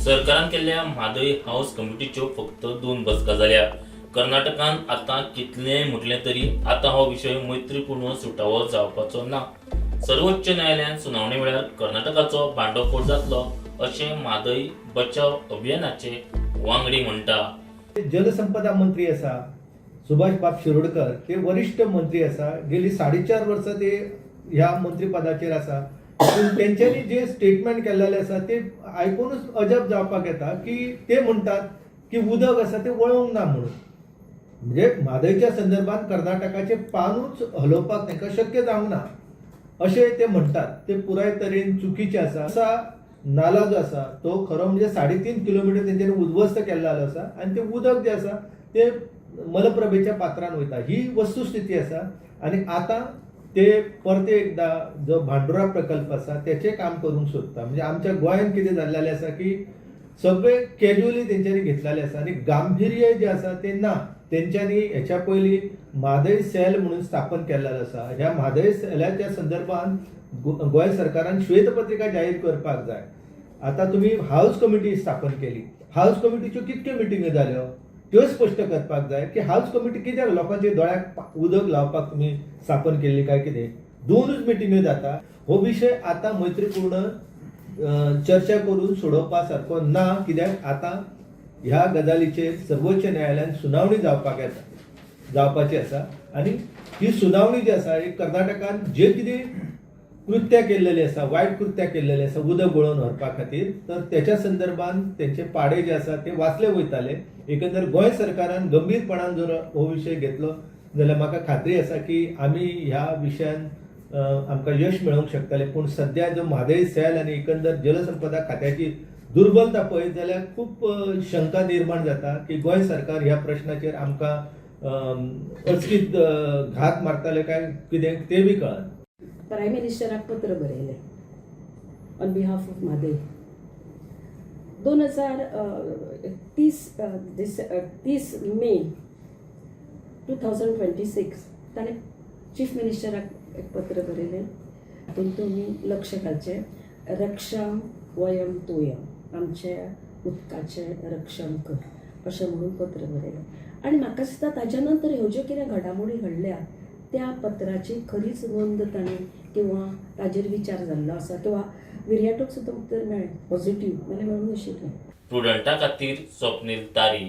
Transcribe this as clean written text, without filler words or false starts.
सरकारान केल्ल्या म्हादय हाऊस कमिटीच्यो फक्त दोन बसका जाल्या. कर्नाटकान आतां कितलेंय म्हटलें तरी आतां हो विशय मैत्रीपूर्ण सुटावो जावपाचो ना. सर्वोच्च न्यायालयान सुनावणी वेळार कर्नाटकाचो भांडोफोड जातलो, अशें म्हादय बचाव अभियानाचे वांगडी म्हणटा. जलसंपदा मंत्री आसा सुभाष बाब शिरोडकर, ते वरिश्ठ मंत्री आसा. गेली 4.5 वर्सां ते ह्या मंत्रीपदाचेर आसा. पूण तेंच्यांनी जे स्टेटमेंट केल्लेले आसा ते आयकुनूच अजाप जावपाक येता की ते म्हणटात की उदक आसा ते वळोवंक ना म्हणून. म्हणजे म्हादयच्या संदर्भात कर्नाटकाचे पानूच हलोवपाक तांकां शक्य जावंक ना अशें ते म्हणटात, ते पुराय तरेन चुकीचें आसा. असा नाला जो आसा तो खरो म्हणजे 3.5 किलोमिटर तेंच्यांनी उद्ध्वस्त केल्लो आसा आनी तें उदक जें आसा तें मलप्रभेच्या पात्रान वयता, ही वस्तुस्थिती आसा. आनी आतां ते परते एकदां जो भांडुरा प्रकल्प आसा तेचें काम करूंक सोदता. म्हणजे आमच्या गोंयांत कितें जाल्लें आसा की सगळे कॅज्युअली तेंच्यांनी घेतलेले आसा आनी गांभीर्य जें आसा तें ना. तेंच्यांनी हेच्या पयलीं म्हादय सेल म्हणून स्थापन केल्लेलो आसा. ह्या म्हादय सेलाच्या संदर्भात गोंय सरकारान श्वेतपत्रिका जाहीर करपाक जाय. आतां तुमी हावज कमिटी स्थापन केली, हावज कमिटीच्यो कितक्यो मिटिंग्यो जाल्यो त्यो स्पश्ट करपाक जाय की हावज कमिटी कित्याक, लोकांच्या दोळ्याक उदक लावपाक तुमी स्थापन केल्ली काय कितें? दोनूच मिटिंग्यो जाता. हो विशय आतां मैत्रीपूर्ण चर्चा करून सोडोवपा सारको ना, कित्याक आतां ह्या गजालीचेर सर्वोच्च न्यायालयान सुनावणी जावपाक येता जावपाची आसा. आनी ही सुनावणी जी आसा, ही कर्नाटकान जे कितें कृत्या केल्लेली आसा, वायट कृत्या केल्लेली आसा उदक गळोवन व्हरपा खातीर, तर त्याच्या संदर्भान तेंचे पाडे जे आसा ते वाचले वयताले. एकंदर गोंय सरकारान गंभीरपणान जर हो विशय घेतलो जाल्यार म्हाका खात्री आसा की आमी ह्या विशयान आमकां यश मेळोवंक शकतले. पूण सद्या जो म्हादय सेल आनी एकंदर जलसंपदा खात्याची दुर्बलता पळयत जाल्यार खूब शंका निर्माण जाता की गोंय सरकार ह्या प्रश्नाचेर आमकां अचकीत घात मारताले काय कितें तें बी कळना. प्रायम मिनिस्टराक पत्र बरयलें ऑन बिहाफ ऑफ म्हादय. 2030 30 मे 2026 ताणें चीफ मिनिस्टराक एक पत्र बरयलें. हातूंत तुमी लक्ष घालचें, रक्षाम वयम तोयम, आमच्या उदकाचें रक्षण कर अशें म्हणून पत्र बरयलें. आनी म्हाका दिसता ताच्या नंतर ह्यो ज्यो कितें घडामोडी घडल्या, त्या पत्राची खरीच नोंद ताणें किंवा ताजेर विचार जाल्लो आसा किंवा विर्याटूक सुद्दां उत्तर मेळ्ळें पॉझिटीव, जाल्यार मेळूंक नाशिल्लें. प्रुडंटा खातीर स्वप्नील तारी.